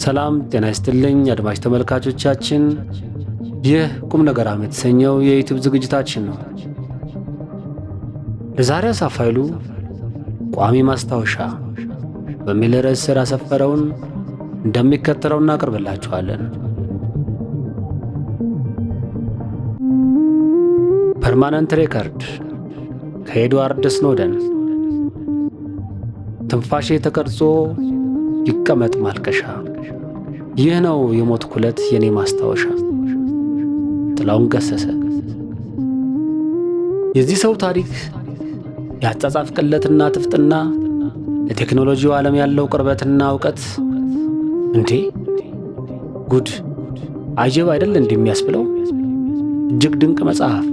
ሰላም ጤና ይስጥልኝ አድማጭ ተመልካቾቻችን፣ ይህ ቁም ነገራም የተሰኘው የ YouTube ዝግጅታችን ነው። ለዛሬ አሳፍ ኃይሉ ቋሚ ማስታወሻ በሚል ርዕስ ስር ያሰፈረውን እንደሚከተለው እናቀርብላችኋለን። Permanent Record ከኤድዋርድ ስኖደን። ትንፋሼ ተቀርጾ ይቀመጥ ማልቀሻ፣ ይህ ነው የሞት ኩለት የኔ ማስታወሻ። ጥላሁን ገሰሰ። የዚህ ሰው ታሪክ የአጻጻፍ ቅለትና ትፍጥና፣ ለቴክኖሎጂው ዓለም ያለው ቅርበትና እውቀት እንዴ ጉድ አጀብ አይደል እንደሚያስብለው እጅግ ድንቅ መጽሐፍ፣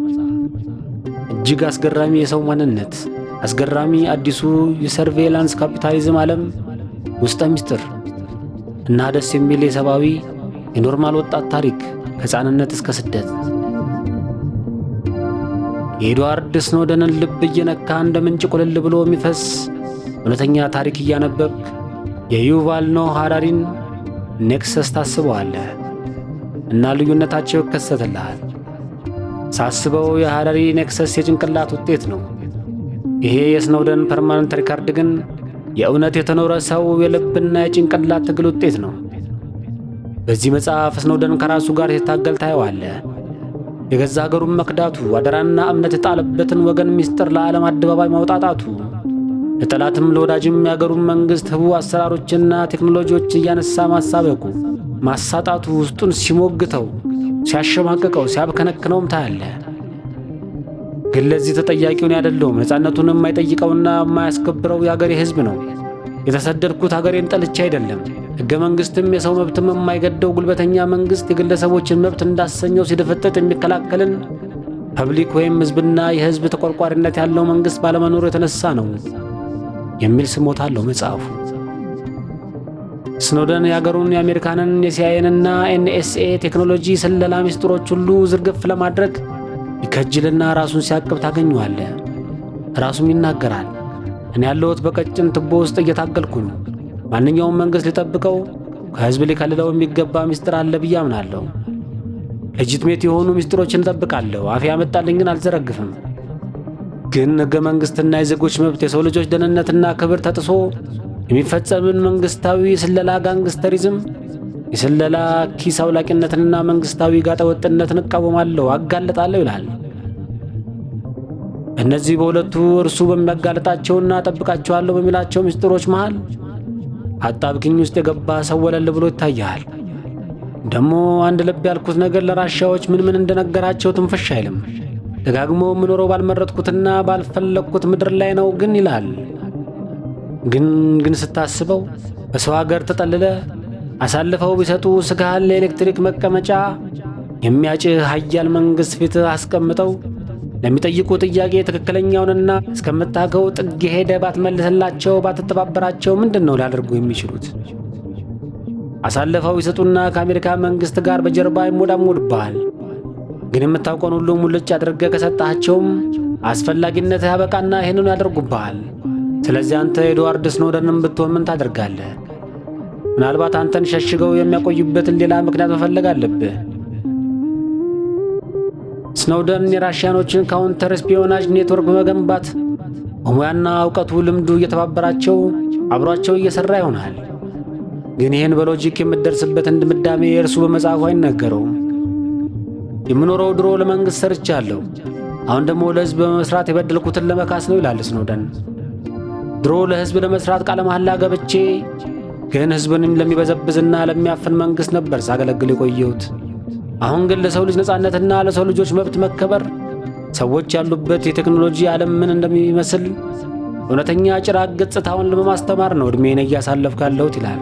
እጅግ አስገራሚ የሰው ማንነት፣ አስገራሚ አዲሱ የ surveillance capitalism ዓለም ውስጠ ምስጢር እና ደስ የሚል የሰብአዊ የ normal ወጣት ታሪክ ከሕፃንነት እስከ ስደት። የኤድዋርድ ስኖደንን ልብ እየነካ እንደ ምንጭ ቁልል ብሎ የሚፈስ እውነተኛ ታሪክ እያነበብክ የዩቫል ኖህ ሃራሪን Nexus ታስበዋለህ እና ልዩነታቸው ይከሰትልሃል። ሳስበው የሃራሪ Nexus የጭንቅላት ውጤት ነው። ይሄ የስኖደን Permanent Record ግን የእውነት የተኖረ ሰው የልብና የጭንቅላት ትግል ውጤት ነው። በዚህ መጽሐፍ ስኖደን ከራሱ ጋር ሲታገል ታየዋለህ። የገዛ ሀገሩን መክዳቱ፣ አደራና እምነት የጣለበትን ወገን ምስጢር ለዓለም አደባባይ ማውጣጣቱ፣ ለጠላትም ለወዳጅም የአገሩን መንግሥት ህቡዕ አሰራሮችና ቴክኖሎጂዎች እያነሳ ማሳበቁ፣ ማሳጣቱ ውስጡን ሲሞግተው፣ ሲያሸማቅቀው፣ ሲያብከነክነውም ታያለህ። ግን ለዚህ ተጠያቂውን ያደለውም ነፃነቱን የማይጠይቀውና የማያስከብረው የአገሬ ሕዝብ ነው። የተሰደድኩት አገሬን ጠልቼ አይደለም። ሕገ መንግሥትም የሰው መብትም የማይገደው ጉልበተኛ መንግሥት የግለሰቦችን መብት እንዳሰኘው ሲደፈጠጥ የሚከላከልን public ወይም ሕዝብና የሕዝብ ተቆርቋሪነት ያለው መንግሥት ባለመኖሩ የተነሳ ነው የሚል ስሞታ አለው መጽሐፉ። ስኖደን የአገሩን የአሜሪካንን የ CIA ንና NSA ቴክኖሎጂ ስለላ ምስጢሮች ሁሉ ዝርግፍ ለማድረግ ይከጅልና ራሱን ሲያቅብ ታገኘዋለህ። ራሱም ይናገራል። እኔ ያለሁት በቀጭን ትቦ ውስጥ እየታገልኩ ነው። ማንኛውም መንግሥት ሊጠብቀው ከሕዝብ ሊከልለው የሚገባ ምስጢር አለ ብዬ አምናለሁ። Legitimate የሆኑ ምስጢሮችን እጠብቃለሁ። አፌ ያመጣልኝን አልዘረግፍም። ግን ሕገ መንግሥትና የዜጎች መብት፣ የሰው ልጆች ደህንነትና ክብር ተጥሶ የሚፈጸምን መንግሥታዊ የስለላ gangsterism፣ የስለላ ኪስ አውላቂነትንና መንግሥታዊ ጋጠወጥነትን እቃወማለሁ፣ አጋልጣለሁ ይላል። እነዚህ በሁለቱ እርሱ በሚያጋልጣቸውና እጠብቃቸዋለሁ በሚላቸው ምስጢሮች መሃል አጣብቂኝ ውስጥ የገባ ሰው ወለል ብሎ ይታያል። ደግሞ አንድ ልብ ያልኩት ነገር ለራሻዎች ምን ምን እንደነገራቸው ትንፍሽ አይልም። ደጋግሞ የምኖረው ባልመረጥኩትና ባልፈለግኩት ምድር ላይ ነው ግን ይላል። ግን ግን ስታስበው በሰው ሀገር ተጠልለ አሳልፈው ቢሰጡ ስጋህን ለኤሌክትሪክ መቀመጫ የሚያጭህ ሀያል መንግሥት ፊት አስቀምጠው ለሚጠይቁ ጥያቄ ትክክለኛውንና እስከምታውቀው ጥግ ሄደ ባትመልስላቸው፣ ባትተባበራቸው ምንድን ነው ሊያደርጉ የሚችሉት? አሳልፈው ይሰጡና ከአሜሪካ መንግሥት ጋር በጀርባ ይሞዳሞድብሃል። ግን የምታውቀውን ሁሉ ሙልጭ አድርገህ ከሰጣቸውም አስፈላጊነት ያበቃና ይህንኑ ያደርጉብሃል። ስለዚህ አንተ ኤድዋርድ ስኖደንም ብትሆን ምን ታደርጋለህ? ምናልባት አንተን ሸሽገው የሚያቆዩበትን ሌላ ምክንያት መፈለግ አለብህ። ስኖደን የራሽያኖችን counter espionage network በመገንባት በሙያና እውቀቱ ልምዱ እየተባበራቸው አብሯቸው እየሠራ ይሆናል። ግን ይህን በ logic የምትደርስበትን ድምዳሜ እርሱ በመጽሐፉ አይናገረውም። የምኖረው ድሮ ለመንግሥት ሰርቻለሁ፣ አሁን ደግሞ ለሕዝብ በመስራት የበደልኩትን ለመካስ ነው ይላል ስኖደን። ድሮ ለሕዝብ ለመስራት ቃለ መሐላ ገብቼ ግን ሕዝብንም ለሚበዘብዝና ለሚያፍን መንግሥት ነበር ሳገለግል የቆየሁት። አሁን ግን ለሰው ልጅ ነጻነትና ለሰው ልጆች መብት መከበር ሰዎች ያሉበት የቴክኖሎጂ ዓለም ምን እንደሚመስል እውነተኛ ጭራቅ ገጽታውን ለማስተማር ነው ዕድሜን እያሳለፍኩ ያለሁት ይላል።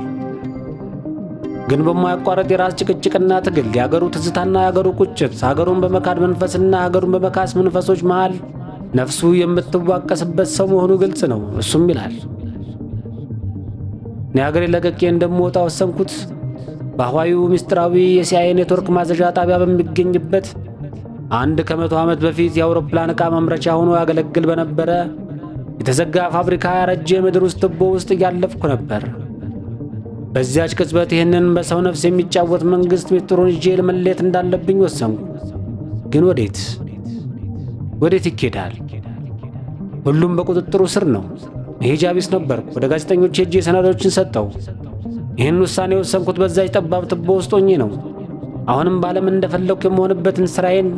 ግን በማያቋረጥ የራስ ጭቅጭቅና ትግል፣ የአገሩ ትዝታና የአገሩ ቁጭት፣ ሀገሩን በመካድ መንፈስና ሀገሩን በመካስ መንፈሶች መሃል ነፍሱ የምትዋቀስበት ሰው መሆኑ ግልጽ ነው። እሱም ይላል፣ እኔ ሀገሬን ለቅቄ እንደምወጣ ወሰንኩት። በሐዋዩ ምስጢራዊ የ CIA network ማዘዣ ጣቢያ በሚገኝበት አንድ ከ100 ዓመት በፊት የአውሮፕላን ዕቃ ማምረቻ ሆኖ ያገለግል በነበረ የተዘጋ ፋብሪካ ያረጀ የምድር ውስጥ ትቦ ውስጥ እያለፍኩ ነበር። በዚያች ቅጽበት ይህንን በሰው ነፍስ የሚጫወት መንግሥት ሚስጥሩን ይዤ ለመለየት እንዳለብኝ ወሰንኩ። ግን ወዴት ወዴት ይኬዳል? ሁሉም በቁጥጥሩ ስር ነው። መሄጃ ቢስ ነበርኩ። ወደ ጋዜጠኞች ሄጄ ሰነዶችን ሰጠሁ። ይህን ውሳኔ የወሰንኩት በዛች ጠባብ ትቦ ውስጥ ሆኜ ነው። አሁንም በዓለም እንደፈለግኩ የምሆንበትን ስራዬን፣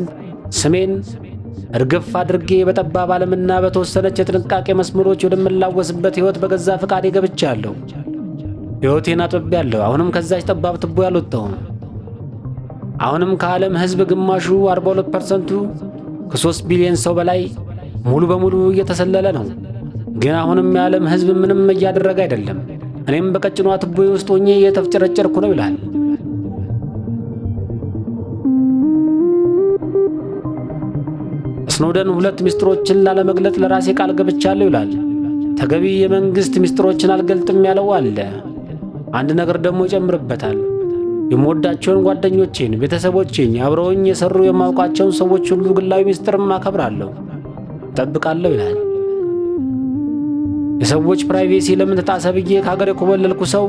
ስሜን እርግፍ አድርጌ በጠባብ ዓለምና በተወሰነች የጥንቃቄ መስመሮች ወደምላወስበት ሕይወት በገዛ ፈቃዴ ገብቻለሁ። ሕይወቴን አጥብቤያለሁ። አሁንም ከዛች ጠባብ ትቦ ያልወጣሁም። አሁንም ከዓለም ሕዝብ ግማሹ 42%ቱ ከ3 ቢሊዮን ሰው በላይ ሙሉ በሙሉ እየተሰለለ ነው። ግን አሁንም የዓለም ሕዝብ ምንም እያደረገ አይደለም። እኔም በቀጭኗ ትቦዬ ውስጥ ሆኜ እየተፍጨረጨርኩ ነው ይላል። ስኖደን ሁለት ምስጢሮችን ላለመግለጥ ለራሴ ቃል ገብቻለሁ ይላል። ተገቢ የመንግሥት ምስጢሮችን አልገልጥም ያለው አለ። አንድ ነገር ደግሞ ይጨምርበታል። የምወዳቸውን ጓደኞቼን፣ ቤተሰቦቼን፣ አብረውኝ የሰሩ የማውቃቸውን ሰዎች ሁሉ ግላዊ ምስጢርም አከብራለሁ፣ እጠብቃለሁ ይላል። የሰዎች privacy ለምን ተጣሰ ብዬ ከሀገር የኮበለልኩ ሰው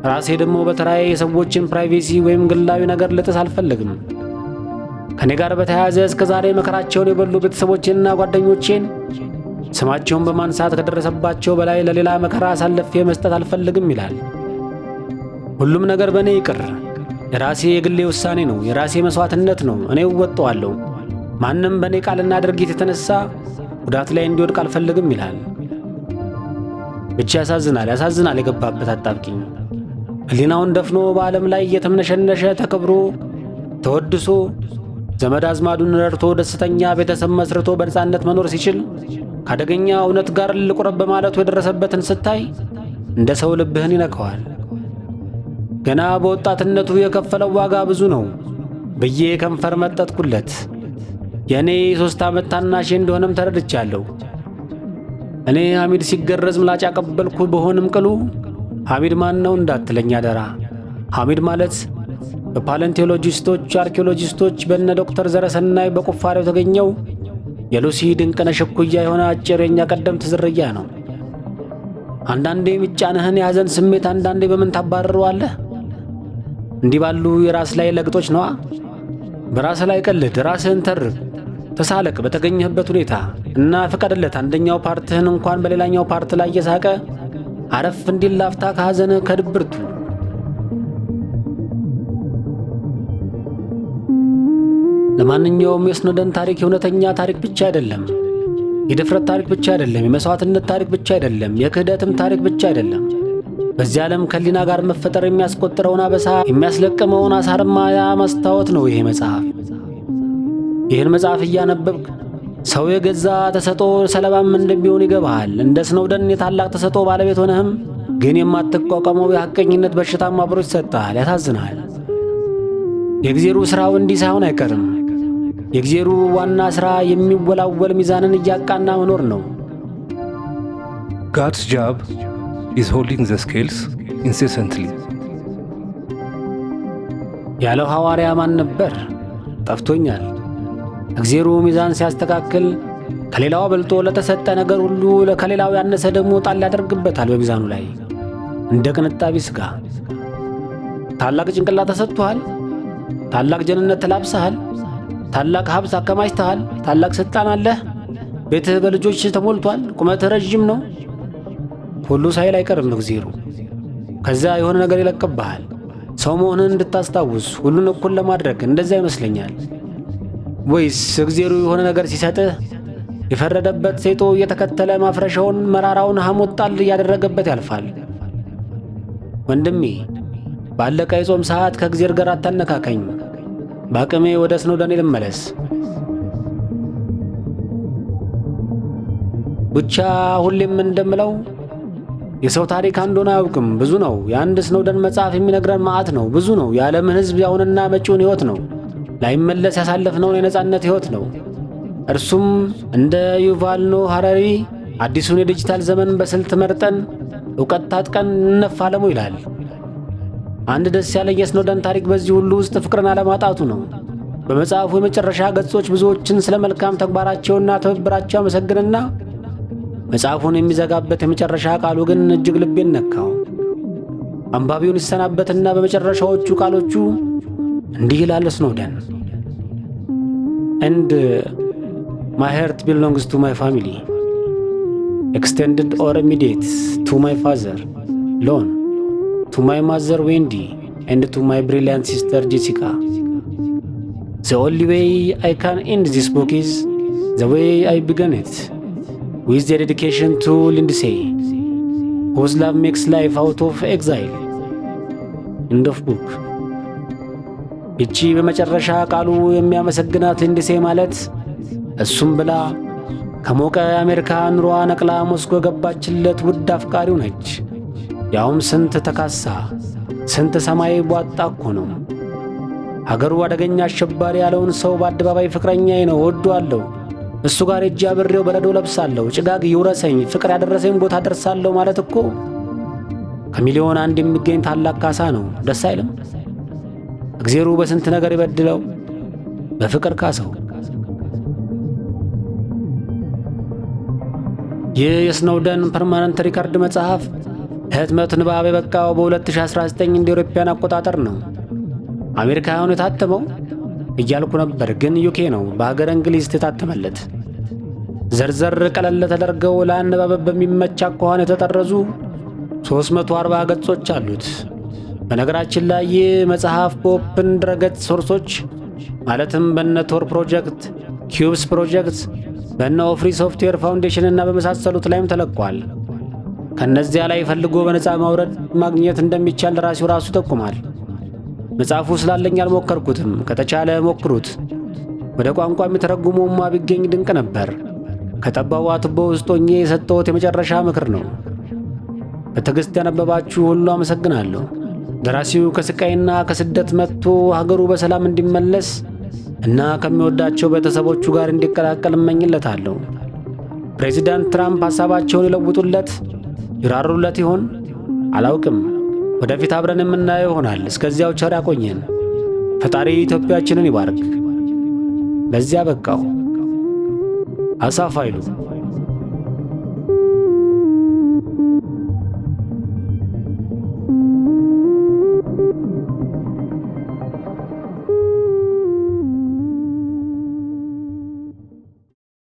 ራሴ ደግሞ በተራዬ የሰዎችን privacy ወይም ግላዊ ነገር ልጥስ አልፈልግም። ከእኔ ጋር በተያያዘ እስከ ዛሬ መከራቸውን የበሉ ቤተሰቦቼንና ጓደኞቼን ስማቸውን በማንሳት ከደረሰባቸው በላይ ለሌላ መከራ አሳልፌ መስጠት አልፈልግም ይላል። ሁሉም ነገር በእኔ ይቅር። የራሴ የግሌ ውሳኔ ነው። የራሴ መሥዋዕትነት ነው። እኔ እወጣዋለሁ። ማንም በእኔ ቃልና ድርጊት የተነሳ ጉዳት ላይ እንዲወድቅ አልፈልግም ይላል። ብቻ ያሳዝናል፣ ያሳዝናል የገባበት አጣብቂኝ። ሕሊናውን ደፍኖ በዓለም ላይ እየተምነሸነሸ ተከብሮ ተወድሶ ዘመድ አዝማዱን ረድቶ ደስተኛ ቤተሰብ መስርቶ በነጻነት መኖር ሲችል ከአደገኛ እውነት ጋር ልቁረብ በማለቱ የደረሰበትን ስታይ እንደ ሰው ልብህን ይነካዋል። ገና በወጣትነቱ የከፈለው ዋጋ ብዙ ነው ብዬ ከንፈር መጠጥኩለት። የእኔ የ3 ዓመት ታናሼ እንደሆነም ተረድቻለሁ። እኔ ሐሚድ ሲገረዝ ምላጭ ያቀበልኩ ብሆንም ቅሉ ሐሚድ ማን ነው እንዳትለኝ አደራ። ሐሚድ ማለት በፓለንቶሎጂስቶች፣ አርኪኦሎጂስቶች በነ ዶክተር ዘረሰናይ በቁፋሬው የተገኘው የሉሲ ድንቅነሽ እኩያ የሆነ አጭር የኛ ቀደምት ዝርያ ነው። አንዳንዴ የሚጫንህን የሐዘን ስሜት አንዳንዴ በምን ታባርረዋለህ? እንዲህ ባሉ የራስ ላይ ለግጦች ነዋ። በራስህ ላይ ቀልድ፣ ራስህን ተርብ፣ ተሳለቅ በተገኘህበት ሁኔታ እና ፍቀድለት። አንደኛው part ህን እንኳን በሌላኛው part ላይ እየሳቀ አረፍ እንዲል ላፍታ ከሐዘንህ ከድብርቱ። ለማንኛውም የስኖደን ታሪክ የእውነተኛ ታሪክ ብቻ አይደለም፣ የድፍረት ታሪክ ብቻ አይደለም፣ የመሥዋዕትነት ታሪክ ብቻ አይደለም፣ የክህደትም ታሪክ ብቻ አይደለም። በዚህ ዓለም ከህሊና ጋር መፈጠር የሚያስቆጥረውን አበሳ የሚያስለቅመውን አሳርማ ያ መስታወት ነው ይሄ መጽሐፍ። ይህን መጽሐፍ እያነበብክ ሰው የገዛ ተሰጥኦ ሰለባም እንደሚሆን ይገባሃል። እንደ ስኖደን የታላቅ ተሰጥኦ ባለቤት ሆነህም ግን የማትቋቋመው የሐቀኝነት በሽታም አብሮ ይሰጥሃል። ያሳዝናል። የእግዜሩ ሥራው እንዲህ ሳይሆን አይቀርም። የእግዜሩ ዋና ሥራ የሚወላወል ሚዛንን እያቃና መኖር ነው። God's job is holding the scales incessantly. ያለው ሐዋርያ ማን ነበር? ጠፍቶኛል። እግዜሩ ሚዛን ሲያስተካክል ከሌላው በልጦ ለተሰጠ ነገር ሁሉ ከሌላው ያነሰ ደግሞ ጣል ያደርግበታል በሚዛኑ ላይ እንደ ቅንጣቢ ሥጋ። ታላቅ ጭንቅላት ተሰጥቶሃል። ታላቅ ጀንነት ተላብሰሃል። ታላቅ ሀብት አከማችተሃል። ታላቅ ስልጣን አለህ። ቤትህ በልጆች ተሞልቷል። ቁመትህ ረዥም ነው። ሁሉ ሳይል አይቀርም እግዜሩ። ከዚያ የሆነ ነገር ይለቅብሃል። ሰው መሆንህን እንድታስታውስ ሁሉን እኩል ለማድረግ እንደዚያ ይመስለኛል። ወይስ እግዜሩ የሆነ ነገር ሲሰጥህ የፈረደበት ሴጦ እየተከተለ ማፍረሻውን መራራውን ሐሞት ጣል እያደረገበት ያልፋል። ወንድሜ፣ ባለቀ የጾም ሰዓት ከእግዜር ጋር አታነካከኝ። በአቅሜ ወደ ስኖደን ልመለስ። ብቻ ሁሌም እንደምለው የሰው ታሪክ አንድ ሆኖ አያውቅም፣ ብዙ ነው። የአንድ ስኖደን መጽሐፍ የሚነግረን መዓት ነው፣ ብዙ ነው። የዓለምን ሕዝብ ያሁንና መጪውን ሕይወት ነው። ላይመለስ ያሳለፍነውን የነጻነት ሕይወት ነው። እርሱም እንደ ዩቫል ኖህ ሐራሪ አዲሱን የዲጂታል ዘመን በስልት መርጠን እውቀት ታጥቀን እንፋለሙ ይላል። አንድ ደስ ያለኝ የስኖደን ታሪክ በዚህ ሁሉ ውስጥ ፍቅርን አለማጣቱ ነው። በመጽሐፉ የመጨረሻ ገጾች ብዙዎችን ስለ መልካም ተግባራቸውና ትብብራቸው ያመሰግንና መጽሐፉን የሚዘጋበት የመጨረሻ ቃሉ ግን እጅግ ልቤን ነካው። አንባቢውን ይሰናበትና በመጨረሻዎቹ ቃሎቹ እንዲህ ይላል ስኖደን፦ "And my heart belongs to my family, extended or immediate, to my father Lon, to my mother Wendy, and to my brilliant sister Jessica. The only way I can end this book is the way I began it, with the dedication to Lindsay, whose love makes life out of exile. End of book." ይቺ በመጨረሻ ቃሉ የሚያመሰግናት ሊንድሴ ማለት እሱም ብላ ከሞቀ የአሜሪካ ኑሯ ነቅላ ሞስኮ የገባችለት ውድ አፍቃሪው ነች። ያውም ስንት ተካሳ፣ ስንት ሰማይ ቧጣ እኮ ነው። ሀገሩ አደገኛ አሸባሪ ያለውን ሰው በአደባባይ ፍቅረኛዬ ነው፣ እወደዋለሁ፣ እሱ ጋር ሄጄ አብሬው በረዶ ለብሳለሁ፣ ጭጋግ ይውረሰኝ፣ ፍቅር ያደረሰኝ ቦታ ደርሳለሁ ማለት እኮ ከሚሊዮን አንድ የሚገኝ ታላቅ ካሳ ነው። ደስ አይልም? እግዜሩ በስንት ነገር ይበድለው፣ በፍቅር ካሰው። ይህ የስኖውደን Permanent Record መጽሐፍ ለህትመት ንባብ የበቃው በ2019 እንደ አውሮፓውያን አቆጣጠር ነው። አሜሪካውያኑ የታተመው እያልኩ ነበር፣ ግን UK ነው፣ በሀገረ እንግሊዝ የታተመለት። ዘርዘር ቀለል ተደርገው ለአነባበብ በሚመች አኳኋን የተጠረዙ 340 ገጾች አሉት። በነገራችን ላይ ይህ መጽሐፍ በ open ድረገጽ source ኦች ማለትም በነ Tor Project፣ Qubes Project፣ በነ Free Software Foundation እና በመሳሰሉት ላይም ተለቋል። ከእነዚያ ላይ ፈልጎ በነፃ ማውረድ ማግኘት እንደሚቻል ደራሲው ራሱ ይጠቁማል። መጽሐፉ ስላለኝ አልሞከርኩትም። ከተቻለ ሞክሩት። ወደ ቋንቋ የሚተረጉመውማ ቢገኝ ድንቅ ነበር። ከጠባቧ ቱቦ ውስጥ ሆኜ የሰጠሁት የመጨረሻ ምክር ነው። በትዕግሥት ያነበባችሁ ሁሉ አመሰግናለሁ። ደራሲው ከስቃይና ከስደት መጥቶ ሀገሩ በሰላም እንዲመለስ እና ከሚወዳቸው ቤተሰቦቹ ጋር እንዲቀላቀል እመኝለታለሁ። ፕሬዚዳንት ትራምፕ ሐሳባቸውን ይለውጡለት ይራሩለት ይሆን? አላውቅም። ወደፊት አብረን የምናየው ይሆናል። እስከዚያው ቸር ያቆየን። ፈጣሪ ኢትዮጵያችንን ይባርክ። በዚያ በቃው። አሳፍ ኃይሉ።